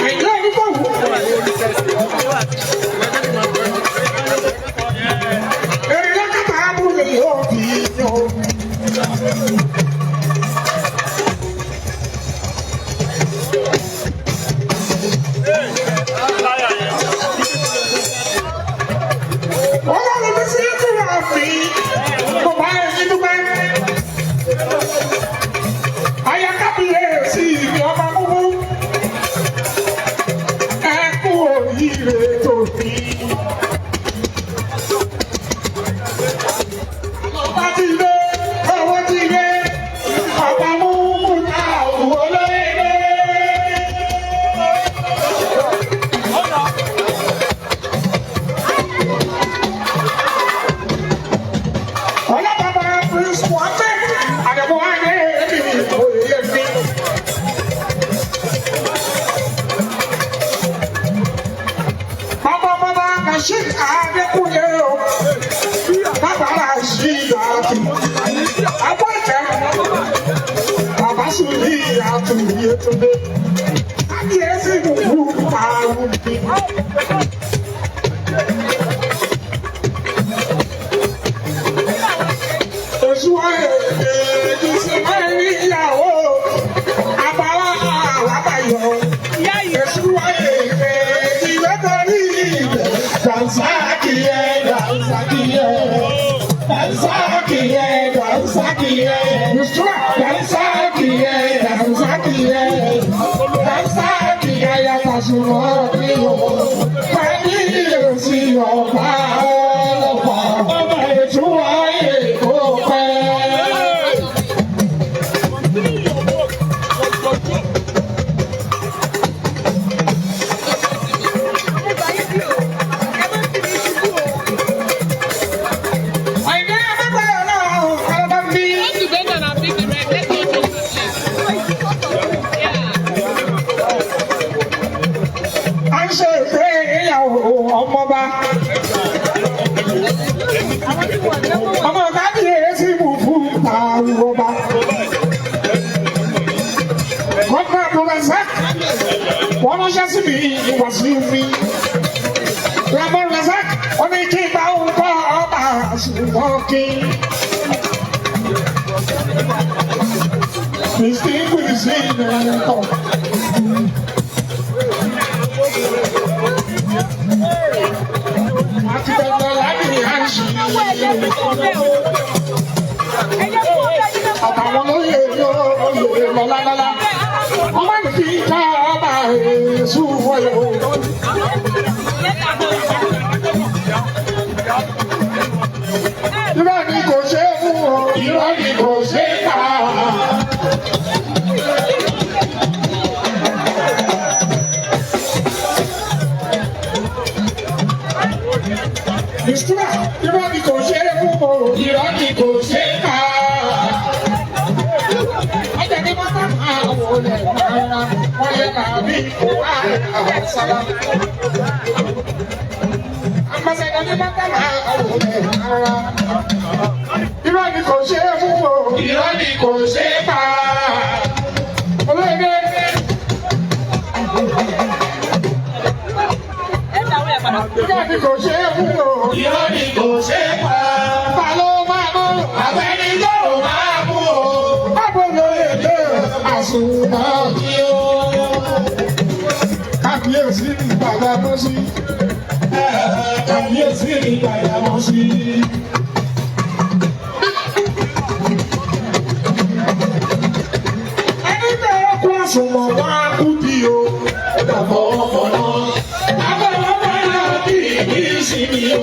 Àìlọ́ oníkòwò. Èrè lákàtà abúlé yóò fi yọ. Ọlọ́run mi sí ìtura mi. Mo bá ẹni dúpẹ́. Aya kábíyèsí mi ọba múmú. Ẹ kú oríire tòní. Ọba ti dé, owó ti dé, ọba múmú ta òwò lóye dé. Ọlọ́bàbà Prince Muhammed Àdàbọ̀ Adé mi òye mi. Bàbá bàbá Rasheed Adékúnlé o. Bàbá Rasheed Àtù. Abọ́ ìtẹ́. Bàbá Sùlí Àtù Yétúndé. Kábíyèsí gbogbo àwọn mi. Oṣù ẹ̀ẹ́dì sí máa ń níyàwó. Àbáwá àwábàyọ̀. Èṣù ẹ̀ẹ́dì lọ́tọ̀rí ibẹ̀. Dànsákìyẹ, dànsákìyẹ. Dànsákìyẹ, dànsákìyẹ. Nùsùlá, dànsákìyẹ, dànsákìyẹ. Gọ́dọ̀ Abdulrasaq wọ́n ránṣẹ́ sí mi ìwàsí mi. Abdulrasaq ó ní kí n bá òun kọ́ ọba àṣùwọ̀n kí. Distinguished senator. Àti bẹ̀rẹ̀ láti àṣì. Àtàwọn olóyè olóyè lọ́lálálá. Wọ́n máa ń fi ká ọba èso wọlé o. Irọ́ ni kò ṣe é mú o, irọ́ ni kò ṣe é pa. Ìṣúra irọ́ ni kò ṣe é mú o, irọ́ ni kò ṣe é pa. Ọjà ní bàbá máa wọlé rárá, wọ́n yẹ kàbí kò wá àwọn sábà. Ambassador ní bàbá máa wọlé rárá. Irọ́ ni kò ṣe é mú o, irọ́ ni kò ṣe é pa. Olóyè. Irọ́ ni kò ṣe é mú o. Irọ́ ni kò ṣe é pa. Ta ló máa mú? Àfẹ́ni yóò máa mú o. Báwo ló lè dé àsùnmọ́ kí o? Kábíyèsí ní bàbá mọ́ sí. Kàbíyèsí ni bàbá mọ́ sí. Ẹni bẹ́ẹ̀ kú àsùnmọ̀ wá kú bí o. Bàbá ọkọ̀ náà. Bàbá ọkọ̀ náà kì í sinmi o.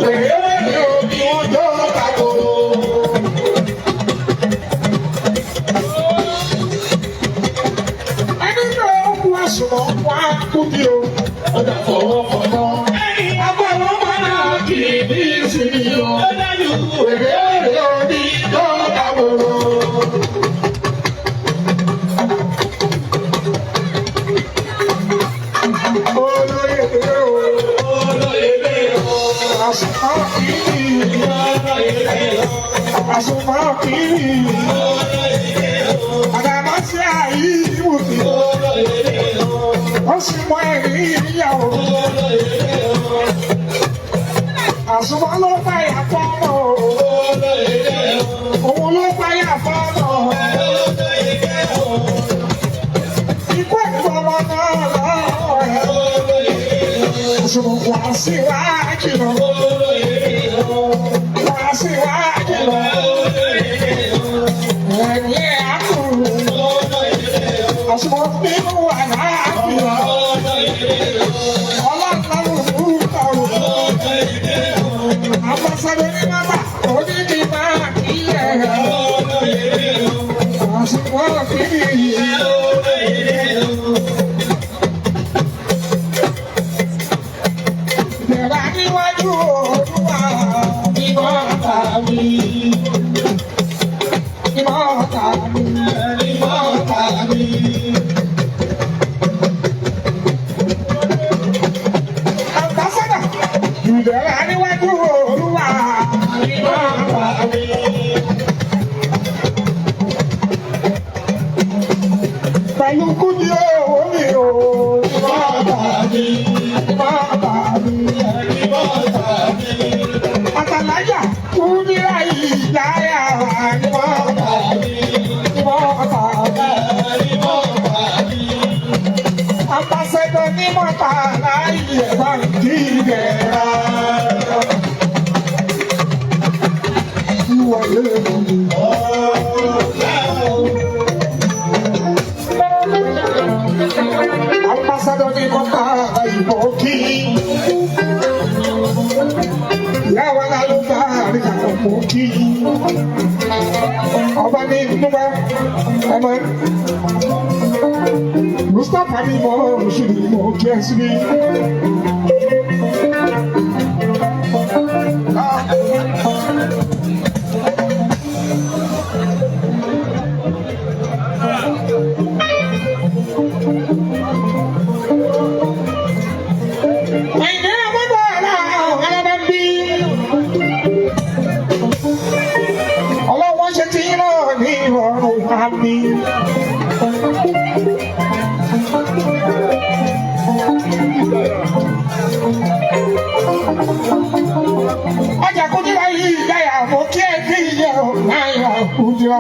Wèrè omi ọjọ́ tako. Ẹni bẹ́ẹ̀ kú àsùnmọ̀ wá kú bí o. Bàbá ọkọ̀ náà. Bàbá ọkọ̀ náà kì í sinmi o. Wèrè omi ọjọ́ tako. Olóyè o. Àsùnmọ̀ kìíní. Àsùnmọ̀ kìíní. Àdàmọ́ sí àyè ìwòkè. Ó sì mọ ẹ̀rí ìyàwó. Àsùnmọ̀ ló báyà fọ́mọ̀. Òun ló báyà fọ́mọ̀. Ikú ẹ̀gbọ́n ọmọ náà lọ́wọ́ ẹ̀. Àsùnmọ̀ wá sí wá jìnnà. Wá sí wá jìnnà. Ẹ̀yìn àkùrù. Àsùnmọ̀ nínú àlàáfíà. Ọlọ́run ló ń tọrọ. Àbọ̀sọ̀rọ̀ ní bàbá onídìí máa kílẹ̀. Àsùnmọ̀ kìíní. Bẹ̀rẹ̀ níwájú Olúwa mímọ́ tàbí. Mímọ́ tàbí. Mímọ́ tàbí. Àbọ̀sọ̀rọ̀ ìbẹ̀rẹ̀ níwájú Olúwa mímọ́ tàbí. Pẹ̀lú kúndí owó mi ò mímọ́ tàbí. Mímọ́ tàbí. Àtàlájà kúndí àyíláyà mímọ́ tàbí. Mímọ́ tàbí. Ambassador ní mọ́ta láyé ẹ̀ bá ń kí ìdẹ̀ra. Ìwọlé mi. Ambassador ní mọ́ta ìbò kí. Ìyá wa lálùbá àríkà kò kí. Ọba ní dúpẹ́ ọmọ Mustapha ní mọ́ òṣèlú mọ́ kí ẹ síbí. Àyìnbá ọmọdé ọ̀la ọ̀la ń bí. Ọlọ́wọ́ ṣe ti yín náà ní Àmín. Ọjà kúndínlá yìí ìdáyà mo kí ẹ kí ìyẹ ò náírà kúndínlá.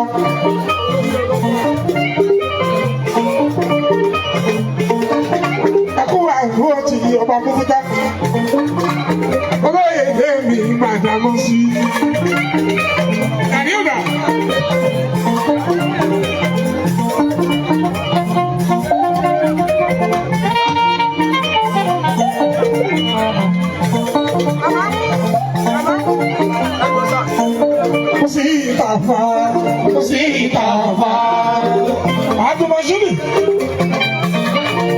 Ẹkú àgbo ti ọba kúkúta. Olóyè mi gbàdámọ́ sí. Àríwá. Musitafa, Musitafa. Adumajuni.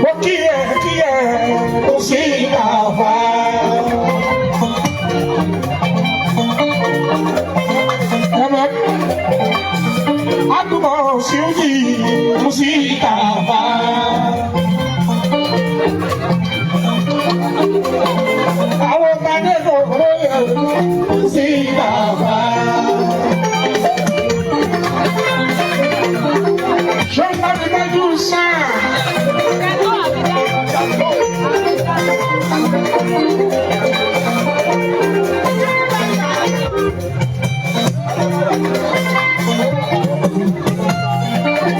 Mo kí ẹ kí ẹ, Musitafa. Ẹ̀mẹ́. Adumajuni, Musitafa. Àwọn ọmọdé kò lóye, Musitafa.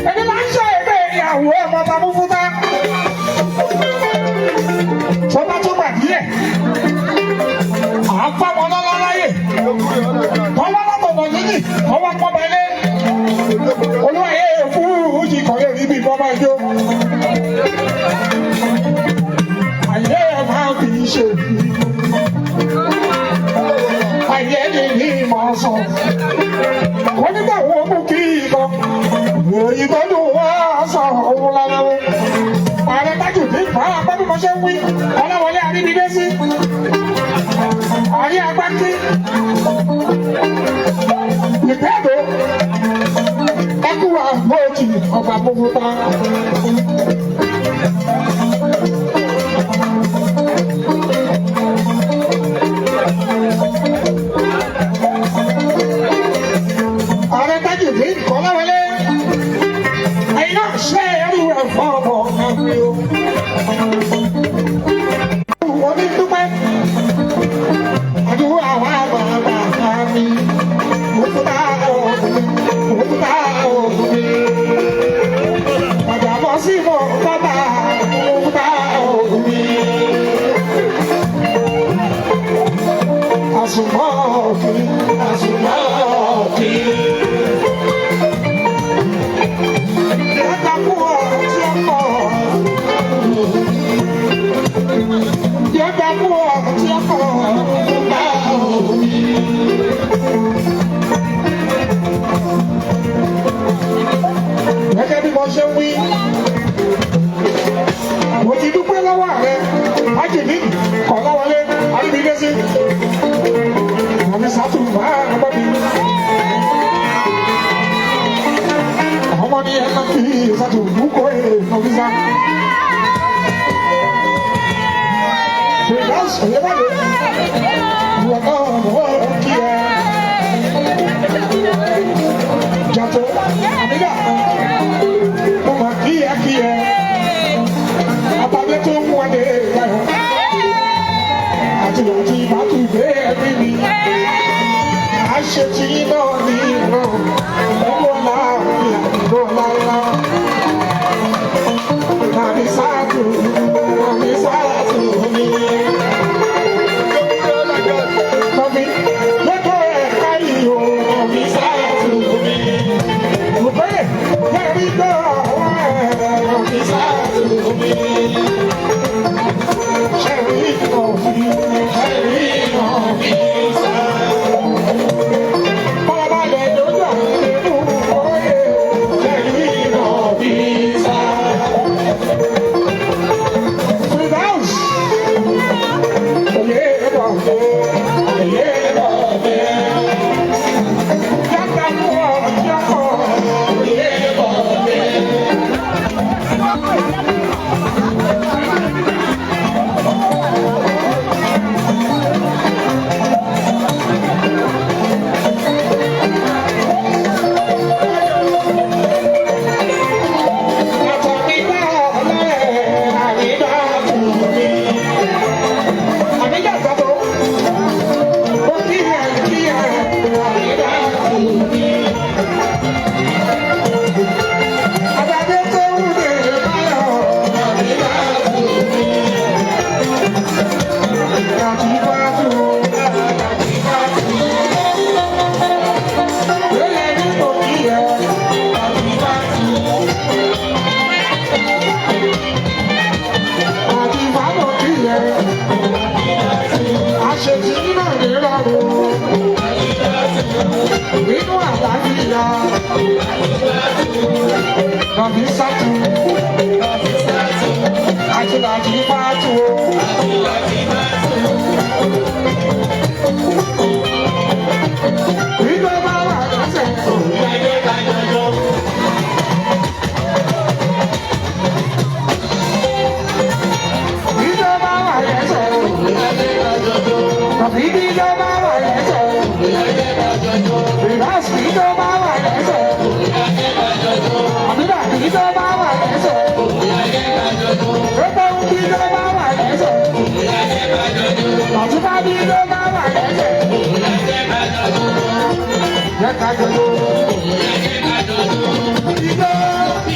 Ẹni máa ń ṣe ẹgbẹ́ ìyàwó ọmọ bàbá fúnta. Tó bá tó gbà díẹ̀, à ń fáwọn ọlọ́lá láyè. Tọ́wọ́ látọ̀nà yìí, tọ́wọ́ pọ́nba ilé. Olúwa yẹ fújì kọ̀lé níbi ìbọn máa jó. Àyè ẹ̀ máa fi ṣe. Àyè ni ní ìmọ̀ sọ. Onígbà wo mú kí ìbọn? Òyìnbó ló wá sọ òun lára wọn. Ààrẹ tájù ní ìfọ̀rọ̀ apá bí mo ṣe ń wí. Ọlọ́wọlé àríbidé sí. Àrí agbákí. Ìgbẹ́dọ̀ ẹkú àgbọ̀jì ọba gbogbo ta. Ààrẹ tájù ní ìkọ́láwọlé. Ẹ̀yin náà ṣe ẹrú ẹ̀fọ́ ọmọ ọ̀gbìn o. Wọ́n ní dúpẹ́. Àdúrà wà bàbá mi. Òkúta òkú, òkúta òkú mi. Bàbá bọ́ sí mọ́ bàbá òkúta òkú mi. Àsùnmọ́ òkú, àsùnmọ́ òkú. Yàtọ̀ kú ọ̀tí ọkọ̀. Yàtọ̀ kú ọ̀tí ọkọ̀. Òkúta òkú mi. Gẹ́gẹ́ bí mo ṣe ń wí, mo ti dúpẹ́ lọ́wọ́ rẹ, Ájìní, Kọ̀láwọlé, Àríbídésí, Mọ̀mí Sátù máa bọ́ mi. Ọmọ ní ẹ̀ máa fi Sátù búkọ́ ẹ̀ nọ́fíìsà. Fìdánsì Oyèbádé, ìwọ náà mọ̀ ọ́ kí ẹ. Jàtọ̀, Àmídà, mo mà kí ẹ kí ẹ. Àtàlẹ́ tó ń wọlé láyọ̀. Àti àti ìbátú gbé ẹbí mi. Àṣetì náà ní ìran. Owó láàfin àdúgbò láńlá. Màmí sáàtù, màmí sáàtù mi. Màmí lọ́jọ́ ẹ̀ka yìí o, màmí sáàtù mi. Òbẹ́rẹ̀ lẹ́rìí gbọ́ àwọn ẹ̀rọ màmí sáàtù mi. Ṣẹ̀rí òfin, ṣẹ̀rí òfin sá. Farabalẹ̀ Nàbí sátú. Àti làbí fàtú o. Ìjọ bá wà lọ́sẹ̀. Ìjọ bá wà lẹ́sẹ̀. Nàbí ìjọ bá wà lẹ́sẹ̀. Ìrásì ìjọ bá wà lẹ́sẹ̀. Àbíbà ìjọ bá wà lẹ́sẹ̀. Pépé ń bí ìjọ bá wà lẹ́sẹ̀. Làtúbà bí ìjọ bá wà lẹ́sẹ̀. Jẹ́ ká jọjọ. Ìjọ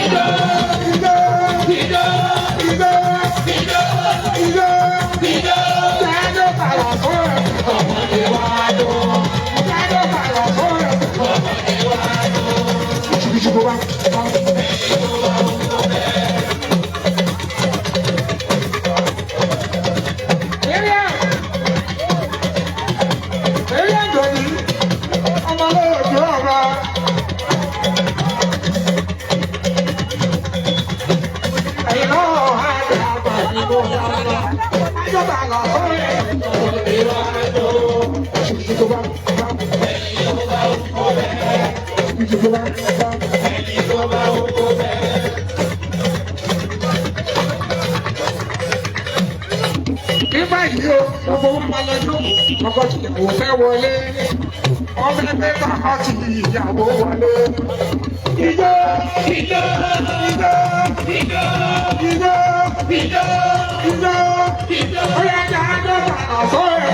ìjọ ìjọ ìjọ ìjọ ìjọ ìjọ. Jáde bàlọ̀ fún ẹ̀. Ọmọdé wa dùn. Jáde bàlọ̀ fún ẹ̀. Ọmọdé wa dùn. Ṣùkúṣùkú wa. Eré àjọ ni ọmọ olóòjó ọ̀rọ̀. Ẹ̀yin náà á dé àgbà ìbò dáadáa. Ìjọba àlọ́ fún ẹ̀. Ṣùkúṣùkú wa. Ṣùkúṣùkú wa. Ní báyìí o, gbogbo wọn máa lọ jókòó, ọkọ tí ìyàwó fẹ́ wọlé. Ọmọ ẹgbẹ́ bàbá ti ìyàwó wọlé. Ijó, ijó, ijó, ijó, ijó, ijó, ijó, ijó. Ó yẹ kí a jọ bàtà sóyè.